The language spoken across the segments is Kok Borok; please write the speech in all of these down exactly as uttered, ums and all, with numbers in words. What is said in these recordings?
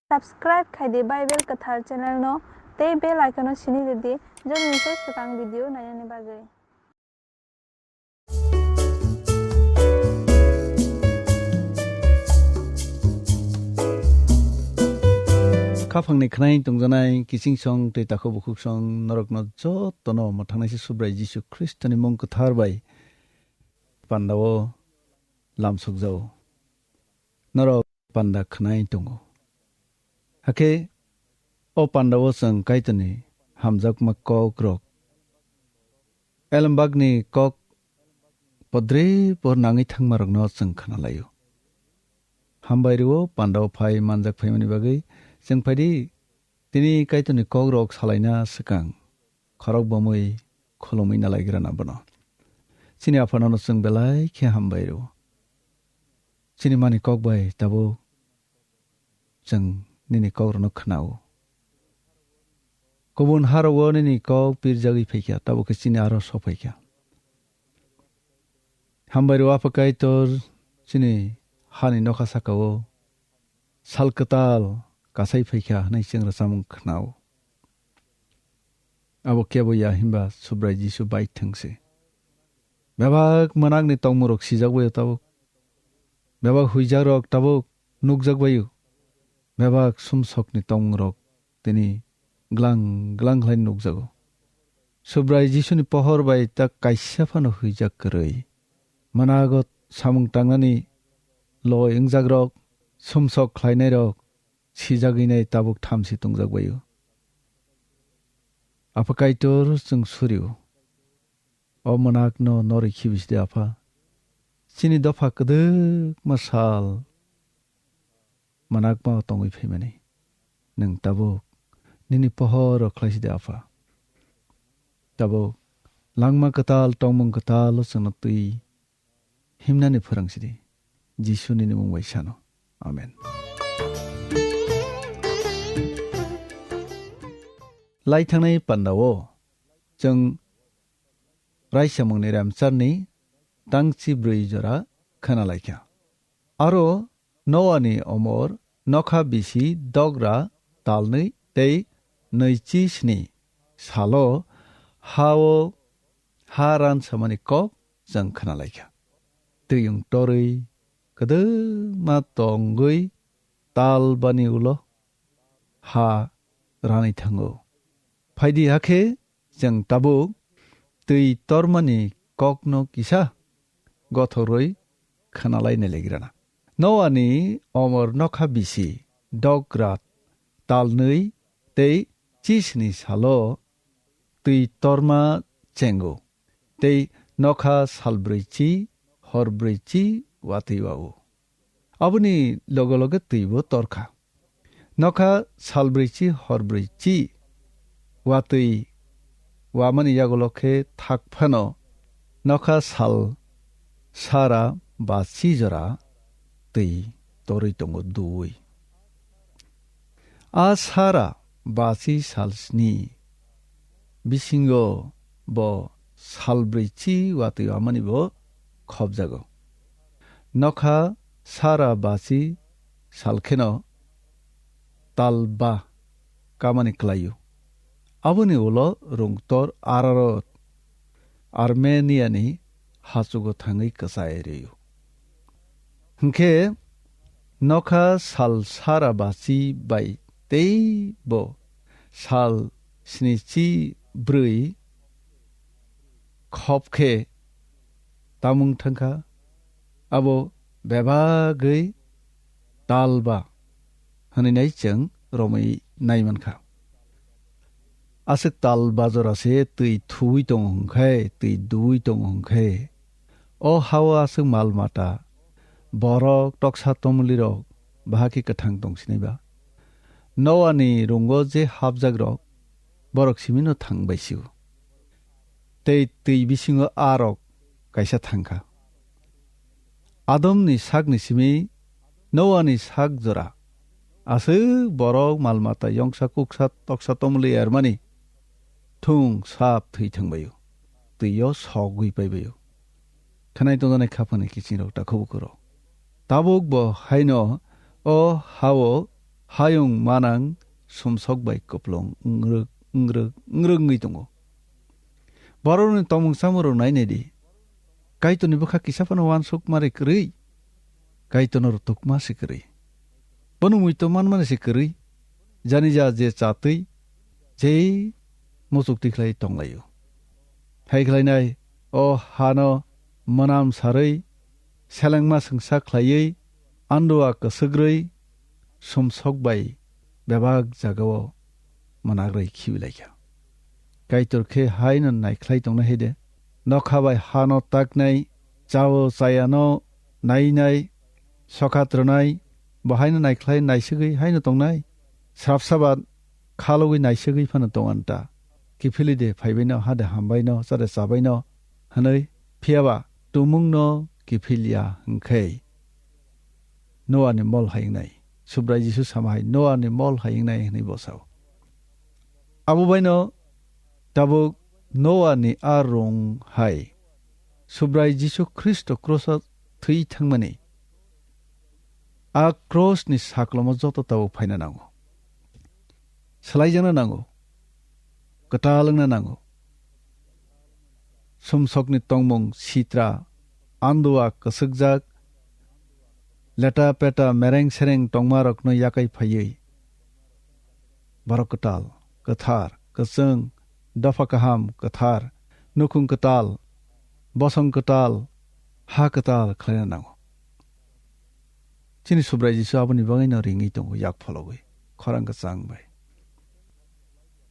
Subscribe khai di Bible Kwthar channel no tei bell icon no sini rw di, joni se swkang video nainani bagwi. Khaphangni khwnai tongjanai kiching song tei takhuk bukhuk song norokno jotono mwthangnaisi Subrai Jisu Khristoni mung kwthar bai pandao lamsokjao. Norok panda khwnai tongo. Hakhe o pandao chwng Kaitorni hamjakma kokrok, elembakni kok podre por nangwi thangmarokno chwng khwnalaio. Hambai rwo pandao phai manjak phaimani bagwi. Chwng phaidi tini Kaitorni kokrok salaina swkang khorok bomwi khulumwi nalaigrana bono. Chini Aphano chwng belai khe hambai rwo. Chini mani kok bai tabuk chwng nini kokrokno khwnao. Kubun harogo nini kok pirjagwi phaikha, tabuk khe chini aro sophaikha. Hambai rwo Apha Kaitor, chini hani nokha sakao sal kwtal kasai phaikha hwnwi chwng rwchapmung khwnao. Abo kebo ya himba Subrai Jisu bai thwngse. Bebak mwnakni tongmungrok sijak baio tabuk. Bebak huijakrok tabuk nukjak baio. Bebak sumsokni tongmungrok tini glang glang khlai nukjago. Subrai Jisuni pohor bai ta kaisa phano huijak kwrwi. Mwnago samung tangnani loi wngjakrok, sumsok khlainairok sijagwinai tabuk thamsi tongjak baio. Apha Kaitor chwng surio. O mwnakno norwi khibisidi Apha. Chini dopha kwdwkma sal mwnakma tongwi phaimani. Nwng tabuk nini pohor rok khlaisidi Apha. Tabuk langma kwtal, tongmung kwtal o chwngno twi himnani phwrwngsidi. Jisu nini mung bai sano. Amen. Lai thangnai pandao chwng Raisamungni Remcharni tangchi brwi jora khwnalaikha. Aro Noani omor nokha bisi dogra talnwi tei nwichi sni salo ha-o ha ransamani kok chwng khwnalaikha. Twiyung torwi kwdwkma tongwi tal bani ulo ha ranwi thango. Phaidi hakhe chwng tabuk twi tormani kokno kisa gothorwi khwnalai nailaigwrana. Noani omor nokha bisi dok rat talnwi tei chisni salo twi torma chengo, tei nokha salbrwi chi horbrwi chi watwi wa-o. Aboni loge loge twibo torkha. Nokha salbrwi chi horbrwi chi watwi wamani yagulo khe thak phano nokha sal sara ba chi jora twi torwi tongo duui. A sara ba chi sal sni bisingo bo salbrwi chi watwi wamani bo khobjago. Nokha sara bachi sal kheno tal ba kamani klaio. Aboni ulo rungtor Ararat Armeniani hachugo thangwi kwchai rwio. Hinkhe nokha sal sara bachi bai teibo sal snichi brwi khop khe tamung thangkha, abo bebagwi talba hwnwi nai chwng romwi nai mankha. Aswk talba jora se twi thuwi tongo hwnkhe, twi duwi tongo hwnkhe, o ha-o aswk mal mata, borok, toksa tomlirok bahai khe kwthang tong sinai ba? Noani rungo je hapjakrok, borok simino thang bai sio. Tei twi bisingo a rok kaisa thang kha. Adomni sakni simi Noani sak jora aswk borok mal mata yongsa kuksa toksa tomlwi ermani thung sap thwi thangbaio, twio sogwi paibaio. Khwnai tongjaknai khaphangni kichingrok takhuk bukhurok. Tabuk bo haino o ha-o hayung manang sumsok bai kwplung wngrwk, wngrwk, wngrwk wngwi tongo. Borokni tongmung chamung rok nai nai di. Kaitorni bwkha kisa phano uansukma rwi kwrwi. Kaitorno rwtukma se kwrwi. Bono muitu manmani se kwrwi. Jani ja je chatwi, je muchuk tikhlai tonglaio. Hai khlainai, o hano mwnam sarwi, selengma sengsa khlaiwi, andua kwswkrwi, sumsok bai bebak jagao mwnagrwi khibilaikha. Kaitor khe haino naikhlai tongna hai de, nokha bai hano taknai, chao chayano nainai, sokhat rwnai, bo haino naikhlai naisugwi haino tongnai, srapsa ba khalogwi naisugwi phano tong anta. Kiphilwi de phaibaino, ha de hambaino, cha de chabaino, hwnwi, phiyaba tumungno kiphilya hwnkhe Noani mol hai wngnai. Subrai Jisu sama hai, Noani mol hai wngnai hwnwi bo sao. Abo baino tabuk Noani a rung hai Subrai Jisu Khristo kroso thwi thangmani a krosni saklomo joto tabuk phaina nango. Swlaijakna nango. Kwtal wngna nango. Sumsokni tongmung sitra, andua kwswkjak, leta peta mereng sereng tongmarokno yakai phaiwi, borok kwtal, kwthar, kwchwng, dopha kaham, kwthar, nukhung kwtal, bosong kwtal, ha kwtal khlaina nango. Chini Subrai Jisu aboni bagwino ringwi tongo, yak phologwi, khorang kwchang bai.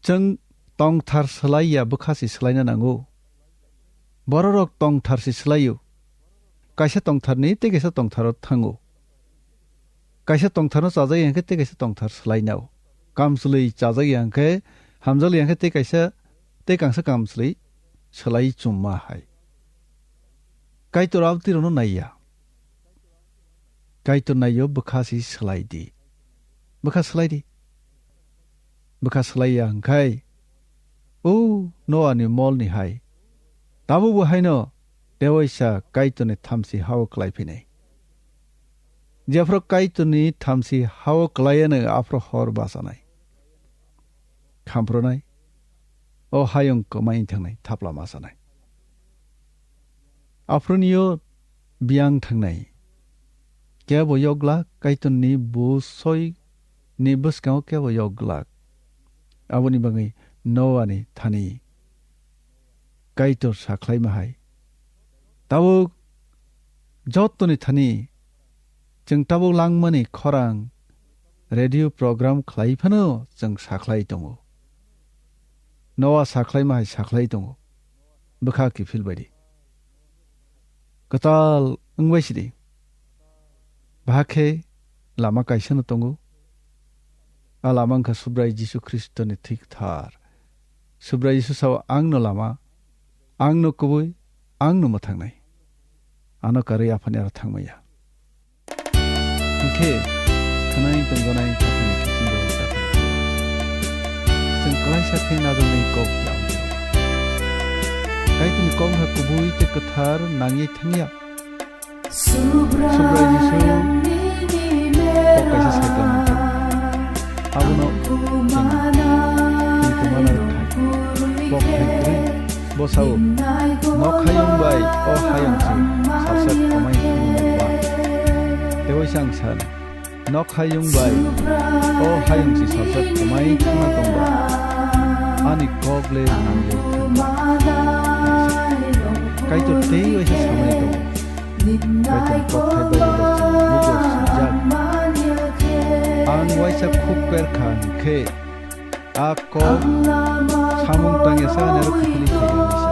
Chwng tongthar swlai ya, bwkha se swlaina nango. Bororok tongthar se swlaio. Kaisa tongtharni tei kaisa tongtharo thango. Kaisa tongtharno chajakya hwnkhe tei kaisa tongthar swlainao. Kamchwlwi chajakya hwnkhe, hamjakya hwnkhe tei kaisa, tei kangsa kamchwlwi swlai chumma hai. Kaitor abtirokno naiya. Kaitor naio bwkha se swlai di. Bwkha swlai di. Bwkha swlai ya hwnkhe, o Noani molni hai. Tabukbo haino tewaisa Kaitorni thamchi hao klai phinai. Jephru Kaitorni thamchi hao klai anw aphru hor bachanai. Khampronai. O hayung kwmai thangnai, thapla ma sanai. Aphronio biyang thangnai. Kebo yokglak, Kaitorni bwsoi ni bwskango kebo yokglak. Aboni bagwi Noani thani Kaitor sakhlaima hai. Tabuk jottoni thani chwng tabuk langmani khorang radio program khlai phano chwng sakhlai tongo. Noa sakhlaima hai sakhlai tongo. Bwkha kiphil baidi. Kwtal wngbai sidi. Bahakhe lama kaisano tongo. A lama wngkha Subrai Jisu Khristoni thwi kwthar. Subrai Jisu sao, "Angno lama, angno kubui, angno mwthangnai." Ano karwi Aphani aro thangmaya. Hwnkhe khwnai tongjanai Aphani kiching rok dakhai. Chwng klaisa khe najaknai kok ya. Kaitorni kok wngkha kubui tei kwthar nangwi thangya. Subrai Jisu kok kaisa saiklama kha. Abono chwng twi kwmana rwkha. Kok hai kwrwi. Bo sao, "Nok hayung bai o hayung se salsa kwmai thangma ba." Tei waisa ang san, "Nok hayung bai o hayung se salsa kwmai thangna tong ba. Ani kok le nangli thangba." Kaitor tei waisa samani tongo. Kaitor kokthai Bible o chwng bugo swijak. Ang waisa khuk per kha hwnkhe, a kok samung tangya sa ani aro kiphilwi thai hwnwi sa.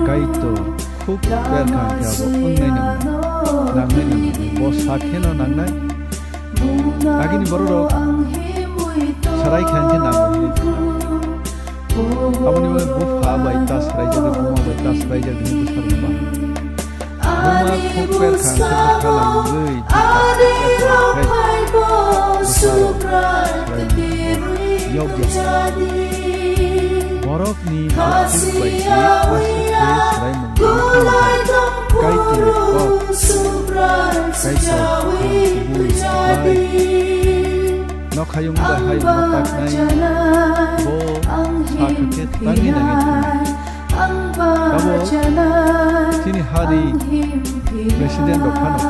Kaitor khuk per kha hwnkhe abo wngnai nangno, nangnai nangno, bo sa kheno nangnai. Agini bororok sarai kha hwnkhe nango hwnwi. Aboni bagwi bupha bai ta swraijagwi, buma bai ta swraijagwi hwnwi bwsarok ba. Buma khuk per kha hwnkhe bwkha langwi tei bwsarok swraijagwi yokya. Borokni bukhuk bai se aswk khe swraimung wngkha hwnkhe Kaitorni kok, Kaitor khorang kubui lai. Nok hayung bai hayung no taknai bo sakha khe tangwi nangya thangwi. Abo chini hani president rok phano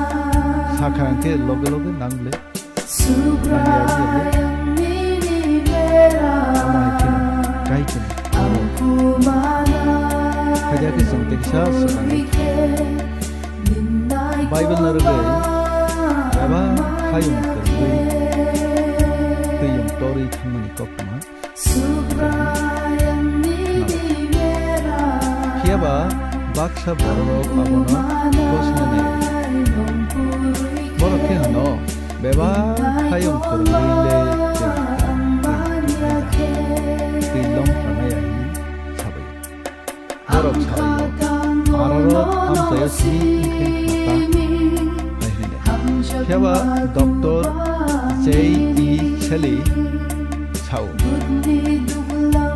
sakha hwnkhe loge loge nang le nang ya ya le. Ama hai kheno kai chwng aro khaja khe chwng teksa swkangwi Bible no rwgwi bebak hayung kwrwngwi twiyung torwi thangmani koktwma. Phiya ba baksa bororok abono gosna nai. Borok khe hwno, "Bebak hayung kwrwngwi le twi, twi, twi lom khanai," hwnwi sabai. Borok sabai-o, "Arorok amchaio simi wngkhe hwnka," hai hwnwi. Phiya ba Doctor J E Shelley sao,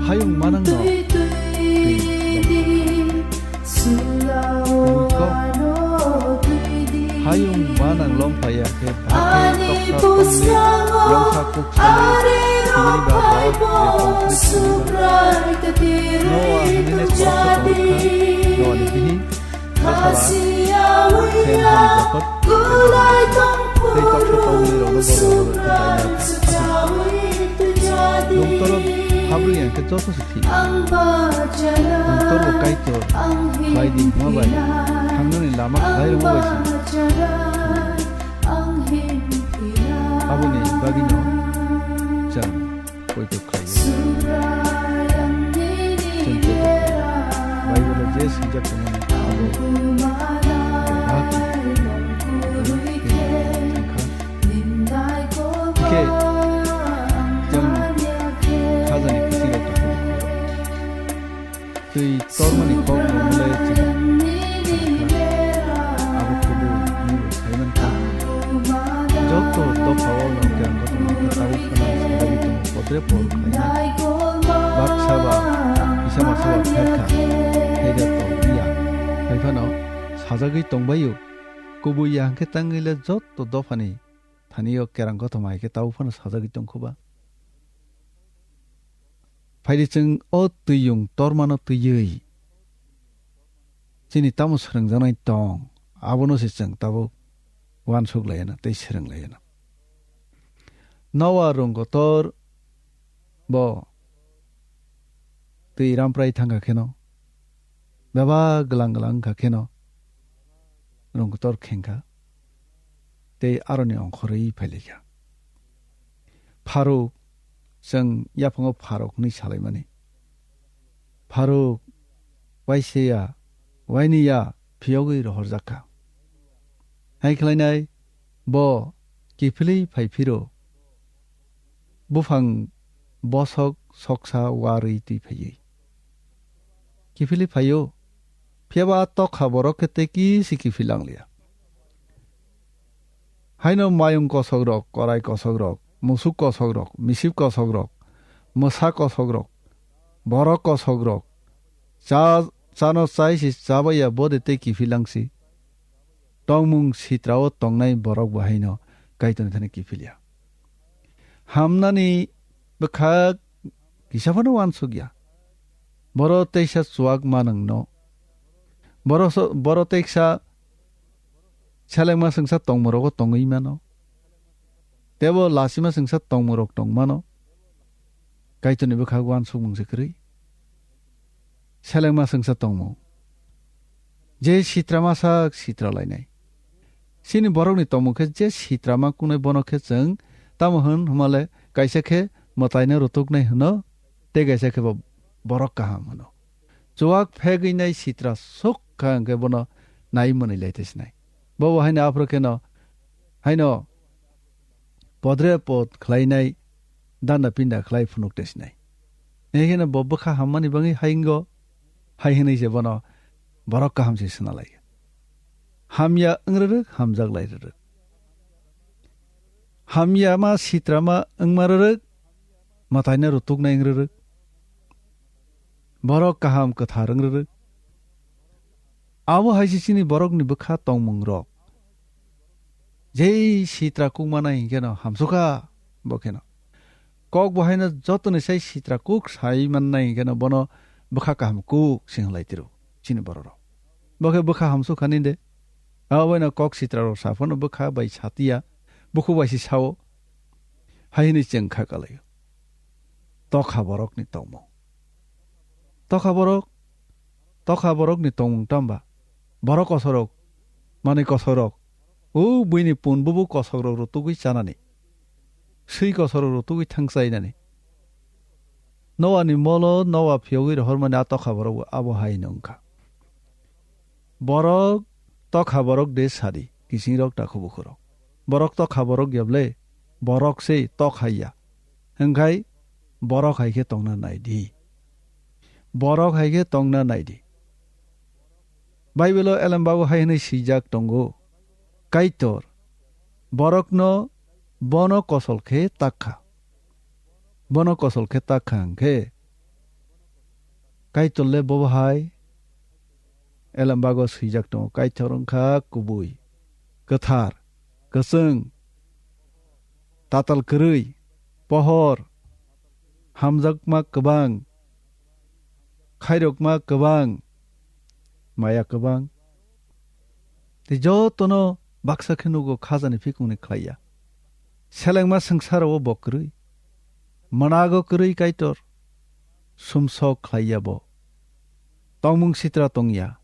"Hayung manangno twi lom kha." Kubui kok. Hayung manang lom phaiya khe bakhe toksa tongwi yongsa kuk salwi tini ba borok je tongthai simi ba. Noa hwnwi nai khoroksa tongwi kha, Noani bihik, bwsala, Sem, Ham, Japhet, tei toksa tongwi rokno borok rok khe kainwi kha. Lungtoro habri yang khe joto se thwi. Lungtor bo Kaitor khlai di hwnma bai thangnani lama khlai rwma bai se. Aboni bagwino chwng poito khlai. Chwng poito khlai. Bible-o je swijak tongmani abo bebak tongkha. Hingkhe chwng khajani bisingo tongkha. Twi tormani kok rwmwlai chwng thangkha. Abo kubui hwnwi bo sai mankha. Joto dophao no kerang kotor hwnkhe tabuk phano sajagwi tongo, podre por khlainai. Baksa ba kisa masa ba pherkha, phaida tong ya. Hai phano sajagwi tongbaio. Kubui ya hwnkhe tangwi le joto dophani thani o kerang kothoma hai khe tabuk phano sajagwi tongkho ba. Phaidi chwng o twiyung tormano twiwi chini tamo swrwngjaknai tong, abono se chwng tabuk uansuk laiya na tei swrwng laiya na. Noa rwng kotor bo twi ramprai thangkha kheno, bebak glang glang wngkha kheno, rwng kotor khengkha, tei aroni ongkhorwi phailaikha. Pharuk, chwng yaphango pharuk hwnwi salaimani. Pharuk, waise ya, waini ya, phiyogwi rohorjak kha. Hai khlainai, bo kiphilwi phai phiro, buphang bosok soksa warwi twi phaiwi. Kiphilwi phaio, phiyaba tokha borok khe tei kisi kiphil langliya. Haino mayung kosokrok, korai kosokrok, musuk kosokrok, misip kosokrok, mwsa kosokrok, borok kosokrok, cha, chano chai si chabaiya bode tei kiphil langsi. Tongmung sitrao tongnai borok bo haino Kaitorni thani kiphilya. Hamnani bwkhak kisa phano uansukya. Boro teisa chuak manwngno. Boro so-, boro teisa selengma swngsa tongmorogo tongwi mano. Tebo lasima swngsa tongmorok tongmano. Kaitorni bwkhak uansukmung se kwrwi. Selengma swngsa tongmung. Je sitra masa sitra lainai. Chini borokni tongmung khe je sitra ma kungnai bono khe chwng tamo hwn hwnmale kaisa khe mwtaino rutuknai hwno, tei kaisa khe bo borok kaham hwno. Chuak phegwi nai sitra suk kha hwnkhe bono nai mwnwi lai tei sinai. Bobo haino aphuru kheno haino podre pod khlainai danda pinda khlai phunuk tei sinai. Hai kheno bo bwkha hammani bagwi haingo, hai hwnwi se bono borok kaham se swnalai. Hamya wng rwrwk, hamjak lai rwrwk. Hamya ma sitra ma wngma rwrwk, mwtaino rutuknai wng rwrwk. Borok kaham kwthar wng rwrwk. Abo hai se chini borokni bwkha tongmung rok. Jei sitra kukmanai hinkhe no hamsukha, bo kheno. Kok bo haino jotoni sai sitra kuk sai mannai hinkhe no bono bwkha kaham kuk se hinlai tiro chini borok rok. Bo khe bwkha hamsuk kha ni de. Abo bai no kok sitra rok sa phano bwkha bai sa tiya, bukhuk bai se sao. Hai hwnwi chwng kha kalai o. Tokha borok ni tongmung. Tokha borok, tokha borok ni tongmung tamba. Borok kosorok, manwi kosorok. O buini pun bubu kosokrok rutugwi chanani. Swi kosokrok rutugwi thangchainani. Noah ni molo Noah phiyogwi rohormani a tokha borok bo abo hai hwnwi wngkha. Borok tokha borok de sadi, kisingrok takhu bukhurok. Borok tokha borok ya ble, borok se tokha ya. Hwnkhai borok hai khe tongna nai di. Borok hai khe tongna nai di. Baibelo elembago hai hwnwi swijak tongo, Kaitor borokno bono kosol khe tak kha. Bono kosol khe tak kha hwn khe Kaitor le bobo hai elembago swijak tongo, Kaitor wng kha kubui, kwthar, kwchwng, tatal kwrwi, pohor, hamjakma kwbang, khairokma kwbang, maya kwbang. Tei jotono baksa khe nugo khajani phikungni khlaiya. Selengma swngcharo bo kwrwi. Mwnago kwrwi Kaitor. Sumsok khlaiya bo. Tongmung sitra tongya.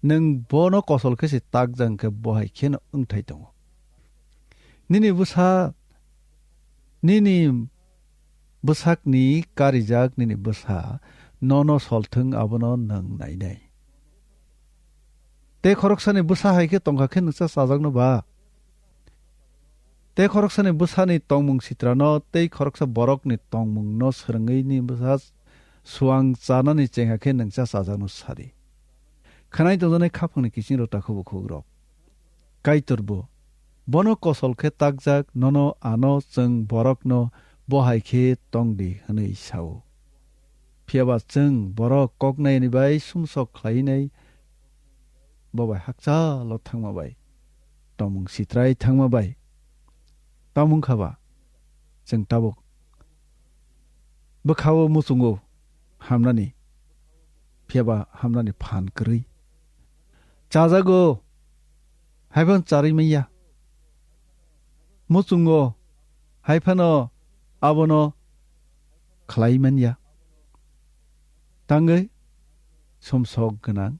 Nwng bono kosol khe se takjak khe bo hai kheno wngthai tongo. Nini bwsa, nini bwsakni karijak nini bwsa nono solthwng abono nwng nainai. Tei khoroksani bwsa hai khe tongkha khe nwngsa chajakno ba? Tei khoroksani bwsani tongmung sitrano tei khoroksa borokni tongmungno swrwngwi ni bwsa suang chanani chengha khe nwngsa chajakno sadi. Khwnai tongjaknai khaphangni kiching rok takhubo khukrok. Kaitor bo, bono kosol khe takjak, nono ano chwng borokno bo hai khe tong di hwnwi sao. Phiya ba chwng borok kok nayani bai sumsok khlainai, bo bai hakchalo thangma bai, tongmung sitrai thangma bai. Tamo wngkha ba chwng tabuk bwkha-o muchungo hamnani, phiya ba hamnani phan kwrwi. Chajago, hai phano charwi manya. Muchungo, hai phano abono khlai manya. Tangwi sumsok gwnang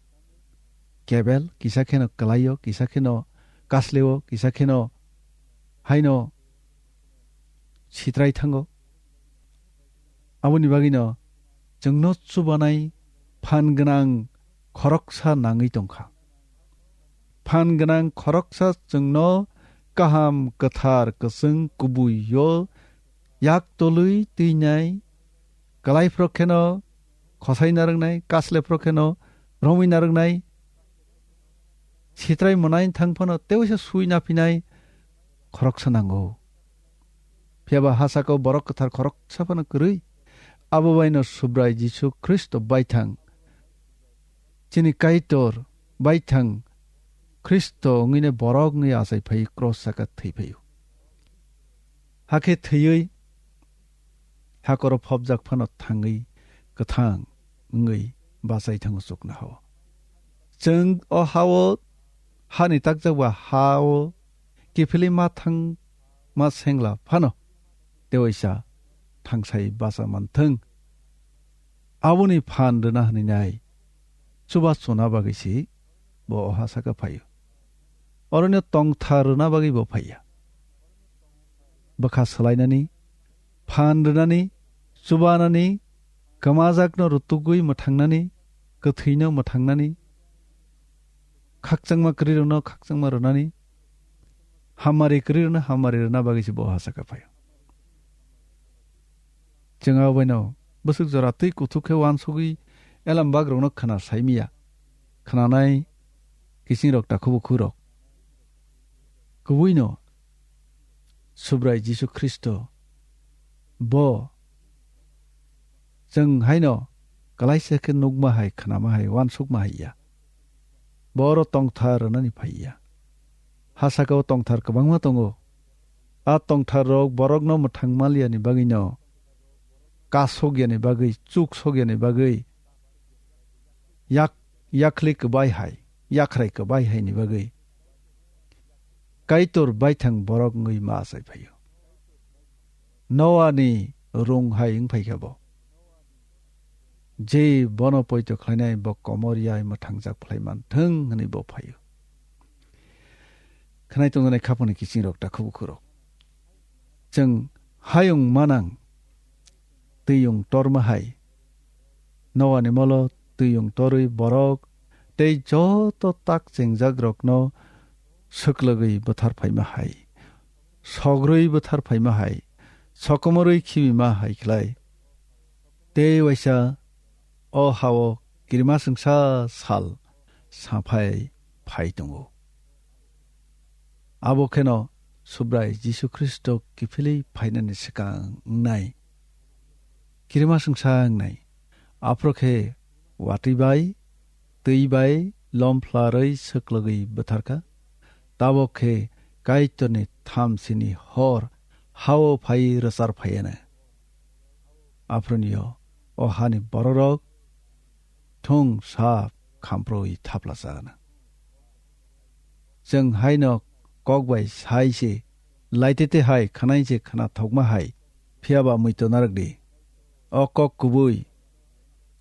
kebel, kisa kheno kwlaio, kisa kheno kasleo, kisa kheno haino sitrai thango. Aboni bagwino chwngno chubanai phan gwnang khoroksa nangwi tongkha. Phan gwnang khoroksa chwngno kaham, kwthar, kwchwng, kubui-o yak tolwi twinai, kwlai phro kheno khosai narwknai, kasle phro kheno romwi narwknai, sitrai mwnai thang phano tewaisa sui naphinai khoroksa nango. Phiya ba ha saka-o borok kwthar khoroksa phano kwrwi. Abo baino Subrai Jisu Khristo baithang, chini Kaitor baithang Khristo wngwino borok wngwi achai phai kros saka thwi phaio. Hakhe thwiwi hakoro phobjak phano thangwi kwthang wngwi bachai thango chuknoha-o. Chwng o ha-o, hani takjak ba ha-o kiphilwi ma thang ma sengla phano tewaisa thangsai bacha manthwng. Aboni phan rwna hwnwi nai chuba chuna bagwi se bo o ha saka phaio. Orono tongthar rwna bagwi bo phaiya. Bwkha swlainani, phan rwnani, chubanani, kwmajakno rutugwi mwthangnani, kwthwino mwthangnani, khakchangma kwrwirokno khakchangma rwnani, hamari kwrwirokno hamari rwna bagwi se bo o ha saka phaio. Chwng aboino bwswk jora twi kuthuk khe uansugwi elembak rokno khna saimiya. Khnanai kiching rok takhubo khurok. Kubuino Subrai Jisu Khristo bo chwng haino kwlaisa khe nukma hai, khnama hai, uansukma hai ya. Bo oro tongthar rwnani phai ya. Ha saka-o tongthar kwbangma tongo. A tongthar rok borokno mwthang maliya ni bagwino kasok yani bagwi, chuk sok yani bagwi, yak, yakli kwbai hai, yakrai kwbai hai ni bagwi Kaitor baithang borok wngwi ma achai phaio. Noani rung hai wng phai kha bo. Je bono poito khlainai bo komor yai mwthangjak phlai man thung hwnwi bo phaio. Khwnai tongjanai khapangni kiching rok, takhuk bukhuk rok. Chwng hayung manang twiyung torma hai. Noani molo twiyung torwi borok tei joto tak chengjak rokno swklagwi bwthar phaima hai. Sogrwi bwthar phaima hai. Sokomorwi khibima hai khlai. Tei waisa o hao kirimasingsa sal saphai phai tongo. Abo kheno Subrai Jisu Khristo kiphilwi phainani swkang wngnai kirimasingsa wngnai. Aphuru khe watwi bai, twi bai lomphlarwi swklagwi bwtharkha. Tabok khe Kaitorni thamsini hor hao phai rwchar phaiyanw. Aphurunio o hani bororok thung sap khamproi thapla chaganw. Chwng haino kok bai sai se, laitete hai khwnai se khwnathokma hai, phiya ba muitu narwk di. O kok kubui,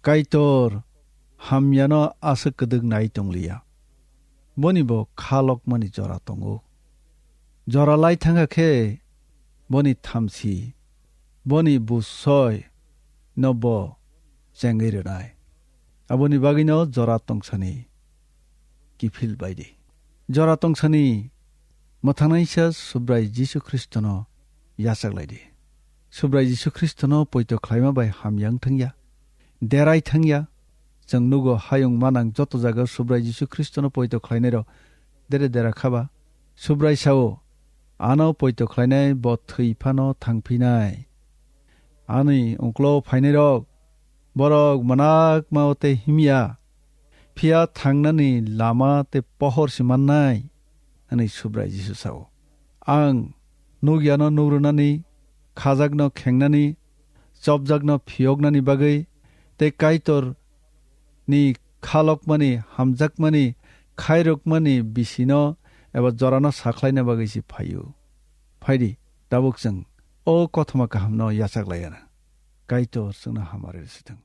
Kaitor hamyano aswk kwdwk nai tongliya. Boni bo kha lokmani jora tongo. Jora lai thangkha khe boni thamsi, boni busoi no bo chengwi rwnai. Aboni bagwino jora tongsani kiphil bai di. Jora tongsani mwthangnaisa Subrai Jisu Khristono yachak lai di. Subrai Jisu Khristono poito khlaima bai hamya wng thangya, derai thangya. Chwng nugo, hayung manang joto jaga Subrai Jisu Khristono poito khlainairok dere dera khaba. Subrai sao, "Ano poito khlainai bo thwi phano thangphinai. Ani uklo phainairok borok mwnakma o tei himya, phiya thangnani lama tei pohor se mannai," hwnwi Subrai Jisu sao. Ang nukyano nugrwnani, khajakno khengnani, chopjakno phiyoknani bagwi tei Kaitor ni khalokmani, hamjakmani, khairokmani bisino eba jorano sakhlaina bagwi se phaio. Phaidi, tabuk chwng o kothoma kahamno yachak laiya. Kaitor chwngno hamari rwsithwng.